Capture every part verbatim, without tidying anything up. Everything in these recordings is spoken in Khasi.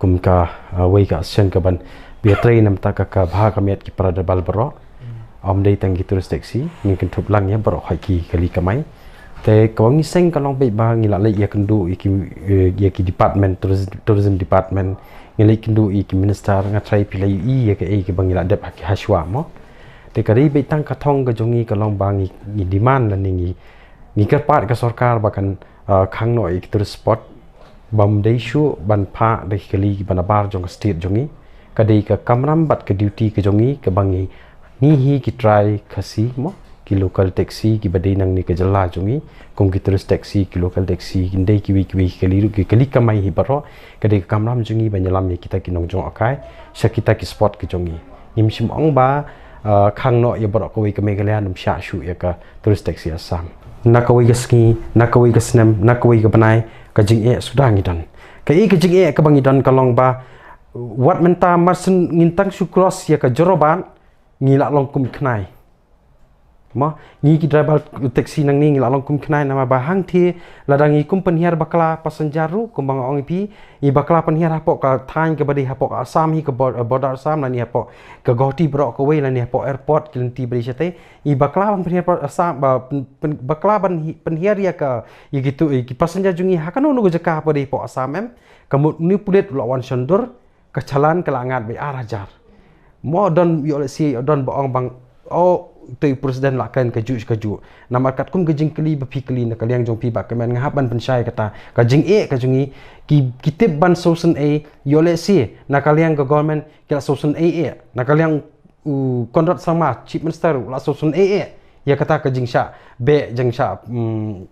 Kum ka, uh, wei ka sien ka ban bia trei namta ka ka bha ka miat ki para driver baroh. Ym dei tang ki tourist taxi, ngin kynthup lang ïa baroh hoi ki kali kamai. Te ka wan ngi seng ka long beit ba ngi la leit ïa kynduh ïa ki, eh, ïa ki department, tourism, tourism department, ngi leit kynduh ïa ki minister, nga trai phi la ïohi ïa ka ei ki ba ngi la dep ha ki hashwa mo. Te ka dei beit tang ka thong ka jong ngi ka long ba ngi, ngi demand lane ngi, ngi kyrpad ka sorkar ba kan, uh, khang noh ïa ki tourist spot. Bym dei shuh ban phah da ki kali ki ba nabar jong ka state jong ngi. Ka dei ka kamram bad ka duty ka jong ngi ka ba ngi, ngi hi ki trai Khasi mo, ki local taxi ki ba dei nangne ka jylla jong ngi, kum ki tourist taxi, ki local taxi, ki dei kiwei kiwei ki kali ruh, ki kali kamai hi baroh. Ka dei ka kamram jong ngi ban ïalam ïa kita ki nongjngohkai sha kita ki spot ki jong ngi. Ngim shym ong ba, uh, khang noh ïa baroh kawei ka Meghalaya, ym shah shuh ïa ka tourist taxi Assam. Na kawei ka sngi, na kawei ka snem, na kawei ka bnai, ka jingeh suda ngi don. Ka ei ka jingeh ka ba ngi don ka long ba, wat mynta mar shen ngin tang shu cross ïa ka Jorabat, ngi la long kum khnai. Mo, ngi ki driver taxi nangne ngi la long kum khnai namar ba hangthie lada ngi kum pynhiar bakla passenger ruh kum ba nga ong ïa phi, ngi bakla pynhiar hapoh ka thaiñ ka ba dei hapoh ka Assam hi ka bor-, border Assam lane hapoh ka Guwahati baroh kawei lane hapoh airport ki lynti ba dei shatei. Ngi bakla ban pynhiar pa-, Assam ba pyn-, pyn-, bakla ban hi-, pynhiar ïa ka, ïa ki tu, ïa ki passenger jong ngi ha kano kano ka jaka ba dei hapoh Assam em. Ka mut une u pulit u la wan shon dur, ka challan ka la ngat beit ar hajar. Mo don ïoh lehse, don ba ong bang, oh, te u president la kren kajuh kajuh. Namar katkum ka jingkylli ba phi kylli na ka liang jong phi Bah Kyrmen, nga hap ban pynshai kata. Ka jingeh ka jong ngi, ki, ki tip ban sngewsynei, ïoh lehse na ka liang ka government ki la sngewsynei eh. Na ka liang u Conrad Sangma, Chief Minister, u la sngewsynei eh ïa kata ka jingshah beh, jingshah, mm,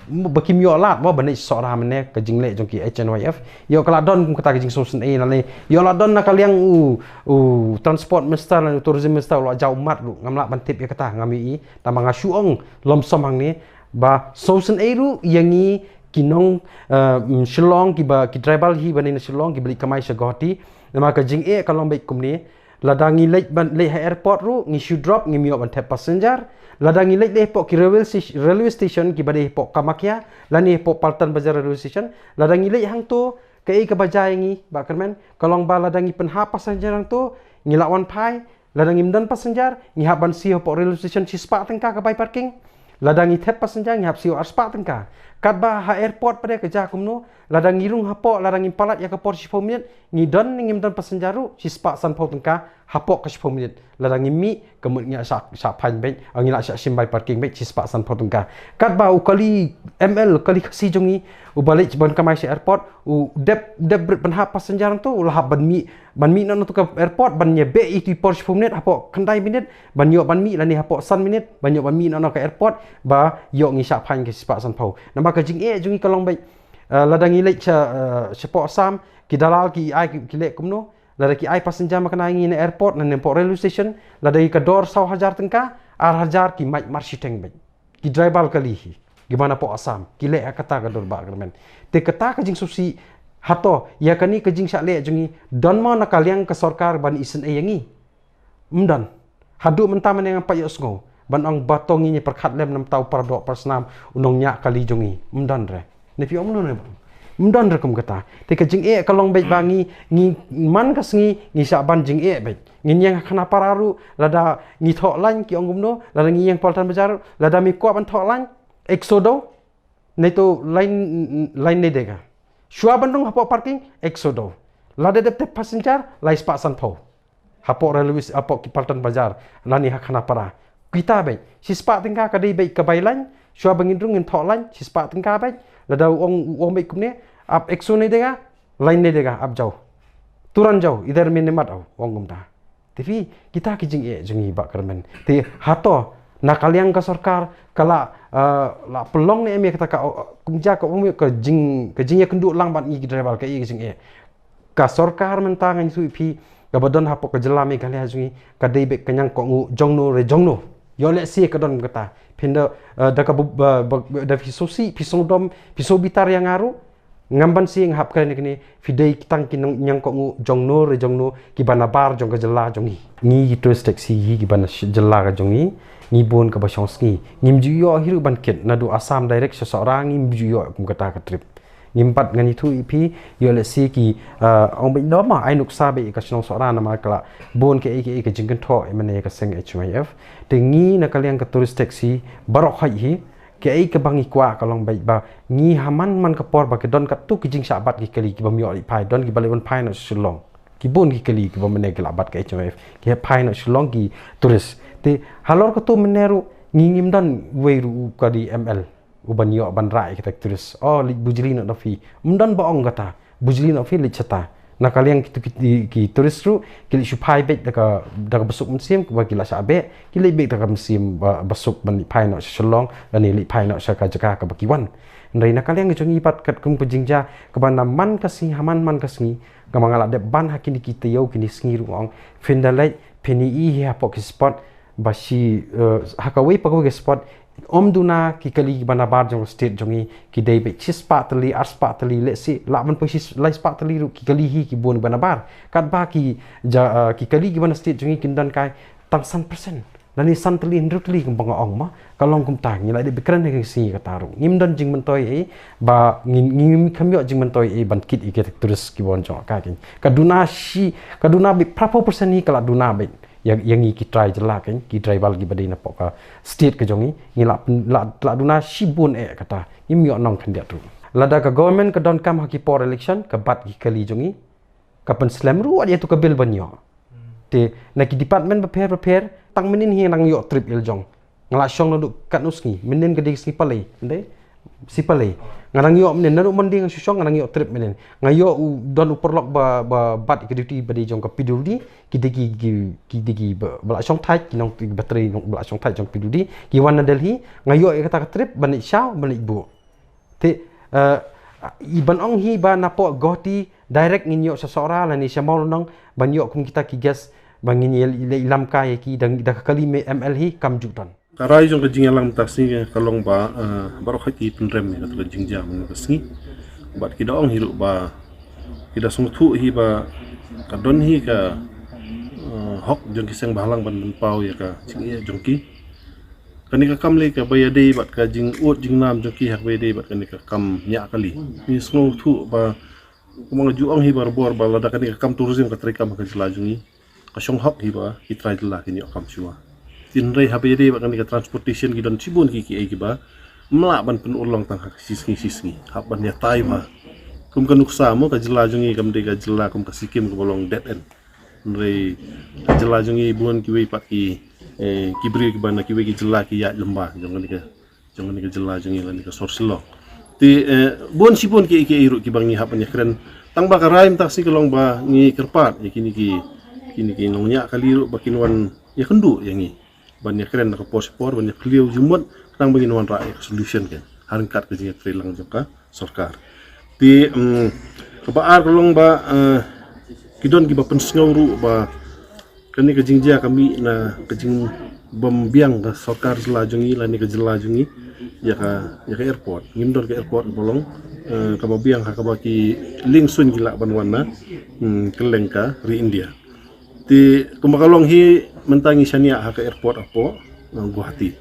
ba kim ïoh lad mo ban leit Sohra mynne, ka jingleh jong ki H N Y F. Ïoh ka la don kum kata ka jingsngewsynei lane ïoh la don na ka liang u, u Transport Minister lane u Tourism Minister u la jaw mat ruh, ngam lah ban tip ïa kata, ngam ïohi. Tangba nga shu ong lom som hangne ba sngewsynei ruh ïa ngi ki nong, eh, mm, Shillong, ki ba, ki driver hi ba na Shillong ki ba leit kamai sha Guwahati. Namar ka jingeh ka long beit kumne, lada ngi leit ban, leit ha airport ruh, ngi shu drop, ngim ïoh ban thep passenger. Lada ngi leit, leit hapoh ki railway sta-, railway station ki ba dei hapoh Kamakhya lane hapoh Paltan Bazar railway station, lada ngi leit hangto, ka ei ka ba jia ïa ngi Bah Kyrmen, ka long ba lada ngi pynhap passenger hangto, ngi la wan phai, lada ngim don passenger, ngi hap ban siew hapoh railway station shispah tyngka ka bai parking. Lada ngi thep passenger, ngi hap siew arspah tyngka. Katba ha airport pat de ka jia kumno, lada ngi rung hapoh, lada ngim palat ïa ka por shiphew minit, ngi don ne ngim don passenger ruh, shispah sanphew tyngka hapoh ka shiphew minit. Lada ngim mih, ka mut ngi la shah, shah fine beit, ngi la shah shim bai parking beit, shispah sanphew tyngka. Katba u kali M L, kali Khasi jong ngi, u ba leit ban kamai sha airport, u dep, dep bret ban hap passenger hangto, u la hap ban mih, ban mih noh na tu ka airport, ban ïa beh ïa tu i por shiphew minit, hapoh khyndai minit, ban ïoh ban mih lane hapoh san minit, ban ïoh ban mih noh na ka airport, ba ïoh ngi shah fine ka shispah sanphew. Namar ka jingeh jong ngi ka long beit, eh, lada ngi leit sha, eh, shapoh Assam, ki dalal ki ai ki, ki leh kumno, lada ki ai passenger ma kane ïa ngi na airport, na ne hapoh railway station, lada ïa ka dor saw hajar tyngka, ar hajar ki mait mar shiteng beit. Ki driver kali hi, ki ba na poh Assam, ki leh ha kata ka dor Bah Kyrmen. Te kata ka jingsngewsih, hato ïa kane ka jingshah leh jong ngi, don mo na ka liang ka sorkar ban isynei ïa ngi? Ym don. Haduh mynta mynne ngam pat ïohsngew ban ong ba to ngi ngi pyrkhat lem namar u paradoh parasnam u nongñiah kali jong ngi. Ym don re. Ne phi ong mano ne ba ym don re kum kata. Te ka jingeh ka long beit ba ngi, ngi man ka sngi ngi shah ban jingeh beit. Ngin ïeng ha Khanapara ruh, lada ngi thoh lain ki ong kumno, lada ngi ïeng Paltan Bazar ruh, lada me kwah ban thoh lain, ek so dau, ne to lain, lain ne dega. Shuwa ban rung hapoh parking, ek so dau. Lada dep thep passenger, lai spah sanphew. Hapoh railway, hapoh ki Paltan Bazar, lane ha Khanapara. Kita beit, shispah tyngka ka dei beit ka bai lain, shuwa ba ngin rung ngin thoh lain, shispah tyngka beit, lada u ong, u ong beit kumne, ap ek so ne dega, lain ne dega, ap jaw. Turan jaw, idhar main ne mat aw, u ong kumta. Te phi, kita ki jingeh jong ngi Bah Kyrmen. Te hato, na ka liang ka sorkar, ka la, eh, la pynlong ne em ïa kata ka, eh, kumjuh ka um ka jing, ka jingïakynduh lang bad ngi ki driver ka ïa ka jingeh. Ka sorkar mynta ngan ïathuh ïa phi, ka ba don hapoh ka jylla Meghalaya jong ngi, ka dei beit ka ñiangkohnguh jongno re jongno. Ïoh lehse ka don kata. Phin da, eh, da ka bu-, ba, ba, da phi sngewsih, phi sngewdom, phi sngewbitar ïa nga ruh, ngam banse nga hap kren ïa kane, phi dei tang ki nong-, ñiangkohnguh jongno re jongno ki ba nabar jong ka jylla jong ngi. Ngi ki tourist taxi hi ki ba na sh-, jylla ka jong ngi, ngi bun ka ba shong sngi. Ngim ju ïoh hi ruh ban kit, naduh Assam direct sha Sohra ngim ju ïoh kum kata ka trip. Ngim pat ngan ïathuh ïa phi, ïoh lehse ki, ah, ong beit noh ma ai nuksa beit ïa ka shnong Sohra namar ka la bun kaei kaei ka jingkynthoh ïa mane ïa ka seng H Y F. Te ngi na ka liang ka tourist taxi baroh hoi hi, kaei kaba ngi kwah ka long beit ba ngi ha man man ka por ba ki don katto ki jingshah bat ki kali kiba ym ïoh leit phai, don kiba leit ban phai noh sha Shillong. Ki bun ki kali kiba mane ki la bat ka H Y F, ki hap phai noh Shillong ki tourist. Te halor kato mynne ruh ngi ngim don uwei ruh u ka dei M L uban ïoh ban rah ïa kita ki tourist. Oh, leit bujli noh da phi. Ym don ba ong kata bujli noh phi, leit shata. Na ka liang kitu ki, ki, ki tourist ruh ki leit shu phai beit da ka, da ka basuk mynsiem kaba ki la shah beh, ki leit beit da ka mynsiem ba, basuk ban leit phai noh sha Shillong lane leit phai noh sha ka jaka kaba ki wan. Hynrei na ka liang jong ngi pat katkum ka jingjia kaba na man ka sngi ha man man ka sngi, kaba nga la dep ban ha kine ki taïew kine sngi ruh, ong phin da leit phin ïohi hi hapoh ki spot ba shi, eh, ha kawei pa kawei ka spot ym duna ki kali kiba nabar jong ka state jong ngi, ki dei beit shispah tylli, arspah tylli, lehse lah ban poi shi laispah tylli ruh ki kali hi ki bun ba nabar. Katba ki ja, eh, ki kali kiba na state jong ngi kin don kai tang san percent lane san tylli, hynriew tylli kumba nga ong ma. Ka long kumta, ngi la dep kren ha ka sngi kata ruh. Ngim don jingmyntoi ei ba ngi, ngi, ngim kham ïoh jingmyntoi ei ban kit ïa ki tourist kiba wan jong ka kane. Ka duna shi, ka duna beit phra phew percent hi ka la duna beit ïa, ïa ngi ki trai jylla kane, ki tribal kiba dei napoh ka state ka jong ngi, ngi la, la, la duna shibun eh kata. Ngim ïoh nongkhyndiat ruh. Lada ka government ka donkam ha ki por election ka bat ki kali jong ngi, ka pynslem ruh ïa tu ka bill ban ïoh. Te na ki department bapher bapher, tang mynnin hi nga nang ïoh trip ïa la jong. Nga la shong naduh katno sngi, mynnin ka dei ka sngi palei, ym dei? Sngi palei. Nga nang ïoh mynnin, naduh Monday nga shu shong, nga nang ïoh trip mynnin. Nga ïoh u, don u paralok ba, ba bat ïa ka duty ba dei jong ka P W D, ki dei ki, ki, ki dei ki ba, ba la shong thait, ki nong, ki ba trei nong, ba la shong thait jong P W D, ki wan na Delhi, nga ïoh ïa kata ka trip ban leit shaw, ban leit buh. Te, eh, i ban ong hi ba napoh Guwahati direct ngin ïoh sha Sohra lane sha Mawlynnong ban ïoh kum kita ki guest ba ngin ïa, ïa, ïalam kai ïa ki da, da ka kali me M L hi, kam ju don. Ka rai jong ka jingïalang mynta ka sngi ka long ba, eh, baroh hoi ki pynrem ïa kata ka jingjia mynta ka sngi. Bad ki da ong hi ruh ba ki da sngewthuh hi ba ka don hi ka, eh, hok jong ki seng bhalang ban pynpaw ïa ka jingeh jong ki. Kane ka kam lei kaba ïadei bad ka jingud jingnam jong ki ha kaba ïadei bad kane ka kam ñiah kali. Ngi sngewthuh ba kumba nga ju ong hi barabor ba lada kane ka kam tourism ka trei kam ha ka jylla jong ngi, ka shong hok hi ba ki trai jylla kin ïoh kam shuwa. Hynrei haba ïadei bad kane ka transportation ki don shibun ki kiei kiba ym lah ban pynurlong tang ha ka shi sngi shi sngi, hap ban ïatai bha. Kum ka nuksa mo, ka jylla jong ngi kam dei ka jylla kum ka Sikkim kaba long dead end. Hynrei ka jylla jong ngi bun kiwei pat ki, eh, ki briew kiba na kiwei ki jylla ki ïaid lyngba jong kane ka, jong kane ka jylla jong ngi lane ka sor Shillong. Te, eh, bun shibun kiei kiei ruh kiba ngi hap ban ïakren. Tang ba ka rai mynta ka sngi ka long ba ngi kyrpad ïa kine ki, kine ki nongñiah kali ruh ba kin wan ïakynduh ïa ngi ban ïakren na ka por sha por, ban ïakhliew jingmut, khnang ba ngin wanrah ïa ka solution kan ha ryngkat ka jingïatreilang jong ka sorkar. Te, mm, kaba ar ka long ba, eh, ki don kiba pynsngew ruh ba kane ka jingjia ka mih na ka jingbym biang ka sorkar jylla jong ngi lane ka jylla jong ngi ïa ka, ïa ka airport. Ngim don ka airport kaba long, eh, kaba biang ha kaba ki liengsuiñ ki lah ban wan na, mm, kylleng ka ri India. Te kumba ka long hi mynta ngi shaniah ha ka airport hapoh, eh, Guwahati.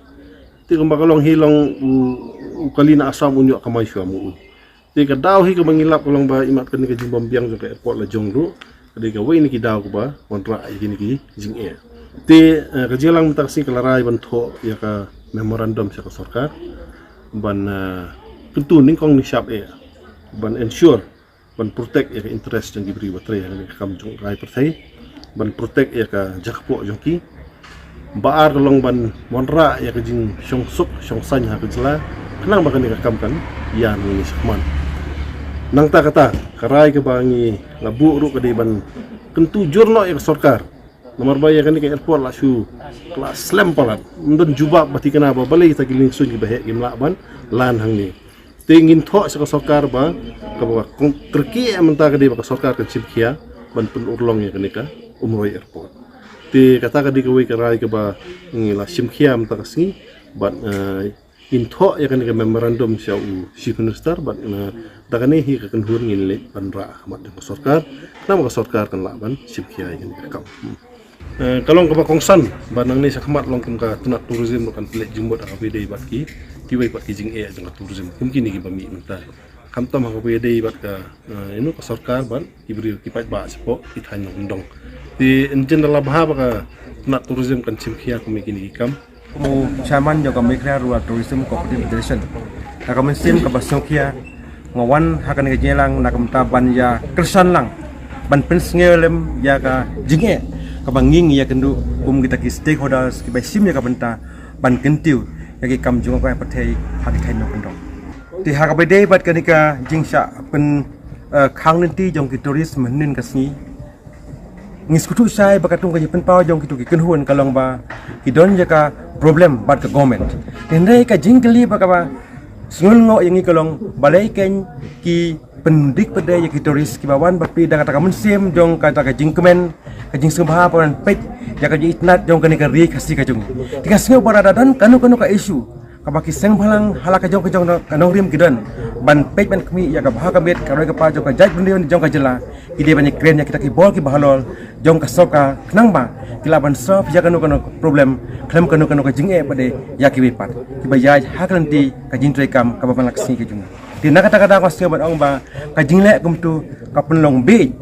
Te kumba ka long hi long u, u kali na Assam un ïoh kamai shuwa mo u. Te ka daw hi kaba ngi lap ka long ba imat kane ka jingbym biang jong ka airport la jong ruh ka dei kawei na ki daw kaba wanrah ïa kine ki jingeh. Te, eh, ka jingïalang mynta ka sngi ka la rai ban thoh ïa ka memorandum sha ka sorkar ban, eh, kyntu nyngkong nyngshap eh ban ensure ban protect ïa ka interest jong ki briew ba trei ha kane ka kam jong ka rai pyrthei, ban protect ïa ka jaka poh jong ki. Ba ar ka long ban wanrah ïa ka jingshong suk shong saiñ ha ka jylla, khnang ba kane ka kam kan ïa ngi shakhmat. Nangta kata ka rai kaba ngi la buh ruh ka dei ban kyntu jur noh ïa ka sorkar. Namar ba ïa kane ka airport la shu, la slem palat, ym don jubab ba thikna ba balei kita ki liengsuiñ kiba heh kim lah ban lan hangne. Te ngin thoh sha ka sorkar ba kaba kong kyrkieh mynta ka dei ba ka sorkar kan shim khia ban pynurlong ïa kane ka Umroi Airport. Te kata ka dei kawei ka rai kaba ngi la shim khia mynta ka sngi bad, eh, ngin thoh ïa kane ka memorandum sha u Chief Minister bad, eh, da kane hi ka kynhun ngin leit ban rah ha khmat jong ka sorkar, khnang ba ka sorkar kan lah ban shim khia ïa kane ka kam. Hmm. Eh, ka long kaba kongsan ba nangne sha khmat long kum ka tnat tourism ruh kan pynleit jingmut ha kaba ïadei bad ki, kiwei pat ki jingeh jong ka tourism kum kine kiba mih mynta. Khamtam ha kaba ïadei bad ka, eh, ïa ka sorkar bad ki briew ki paidbah shapoh ki thaiñ nongkyndong. Te ynda la bha ba ka tnat tourism kan shim khia kum kine ki kam. Kum u chairman jong ka Meghalaya Rural Tourism Cooperative Federation, ha ka mynsiem kaba sngewkhia nga wan ha kane ka jingïalang na ka bynta ban ïa kyrshan lang, ban pynsngew lem ïa ka jingeh kaba ngi ngi ïakynduh kum kita ki stakeholders kiba shim ïa ka bynta ban kyntiew ïa ki kam jngohkai pyrthei ha ki thaiñ nongkyndong. Te ha kaba ïadei bad kane ka jingshah pyn, eh, khang lynti jong ki tourist mynhynnin ka sngi, ngi sngewthuh shai ba katkum ka jingpynpaw jong kito ki kynhun ka long ba ki don ïa ka problem bad ka government. Hynrei ka jingkylli ba kaba sngewlyngngoh ïa ngi ka long balei kein ki pyndik pat de ïa ki tourist kiba wan bad plie da kata ka mynsiem jong kata ka jingkmen, ka jingsngewbha ban peit ïa ka jingitynnad jong kane ka ri Khasi ka jong ngi. Te nga sngew ba lada don kano kano ka issue kaba ki seng bhalang ha la ka jong ka jong ka nongrim ki don ban peit ban khmih ïa ka bha ka miat ka roi ka par jong ka jaitbynriew ne jong ka jylla, ki dei ban ïakren ïa kita ki bor kiba halor jong ka sorkar khnang ba ki lah ban solve ïa kano kano ka problem khlem kano kano ka jingeh pat de ïa kiwei pat kiba ïaid ha ka lynti ka jingtrei kam kaba man la ka sngi ka jong ngi. Te na kata ka daw nga sngew ban ong ba ka jingleh kumtu ka pynlong bieit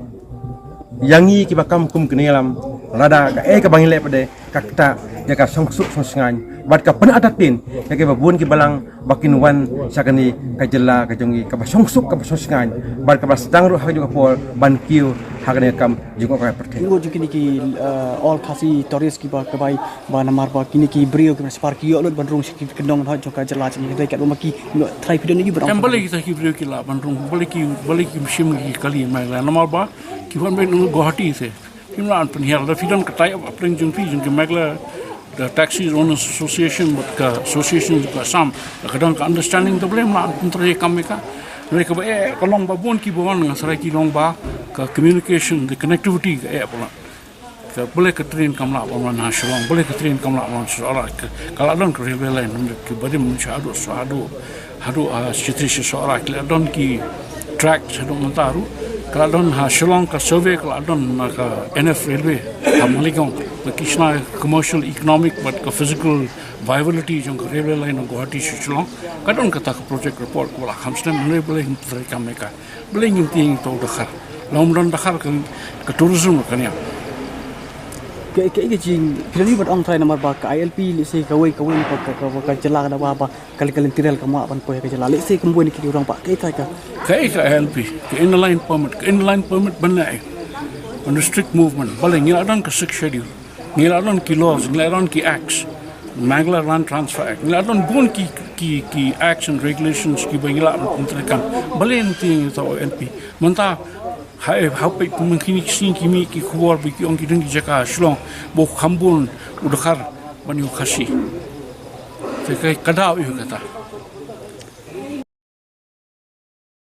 ïa ngi kiba kam kum ki nongïalam lada kaei kaba ngi leh pat de ka ktah ïa ka shongsuk shongshngaiñ bad ka pynartatien ïa kiba bun ki balang ba kin wan sha kane ka jylla ka jong ngi kaba shongsuk kaba shongshngaiñ bad kaba sdang ruh ha kajuh ka por ban kiew ha kane ka kam jngohkai pyrthei. Jngoh jong kine ki, eh, All Khasi Tourist kiba, kiba, ba namar ba kine ki briew kiba spar ki ïoh lut ban rung sha ki kyndong hoi jong ka jylla jong ngi, hynrei katba ma ki trai phi don ïa ki ba rung. Em, balei kita ki briew ki lah ban rung, balei ki, balei kim shim ki kali Meghalaya, namar ba ki wan beit na Guwahati te. Phim lah ban pynhiar, lada phi don ka tie up hapdeng jong phi jong ki Meghalaya, the Taxi Owners Association bad ka Association jong ka Assam, lada ka don ka understanding te balei ym lah ban pyntrei kam ïa ka. Hynrei kaba eh ka long ba bun kiba wan na Saraiki long ba ka communication, the connectivity ka eh palat. Ka balei ka train kam lah ban wan ha Shillong, balei ka train kam lah ban wan sha Sohra, ka, ka la don ka railway line, namar ki barim sha haduh, sha haduh, haduh, ah, Shillong sha Sohra, ki la don ki track haduh mynta ruh. Ka la don ha Shillong ka survey ka la don na ka N F Railway ha Maligaon, ba ki shna commercial, economic bad ka physical viability jong ka railway line na Guwahati sha Shillong. Ka don kata ka project report kaba la kham slem, hynrei balei ngim trei kam ïa ka. Balei ngim tieng to Dkhar. Long don Dkhar ka, ka tourism ka niam. Ka, ka, ka jing, ka jing bad ong trai namar ba ka I L P lehse kawei, kawei ka, ka, ka, ka jylla ka da ba, ba, ka, ka lynti rel ka ma ban poi ka jylla. Lehse kumwei ne ki orang ba, ka, ka, ka. Ka, ka I L P, ka Inner Line Permit, ka Inner Line Permit ban ai. Ban restrict movement, balei ngi la don ka Sixth Schedule. Ngi la don ki laws, ngi la don ki acts. Meghalaya Land Transfer Act. Ngi la don bun ki, ki, ki acts and regulations kiba ngi la pyntrei kam. Balei ngim tieng to N P. Mynta, ha, ha peit pynmynkhini ki sngi ki mih ki khubor ba ki ong ki don ki jaka Shillong ba u kham bun u Dkhar ban ïa u Khasi. Te ka, ka daw ïa kata.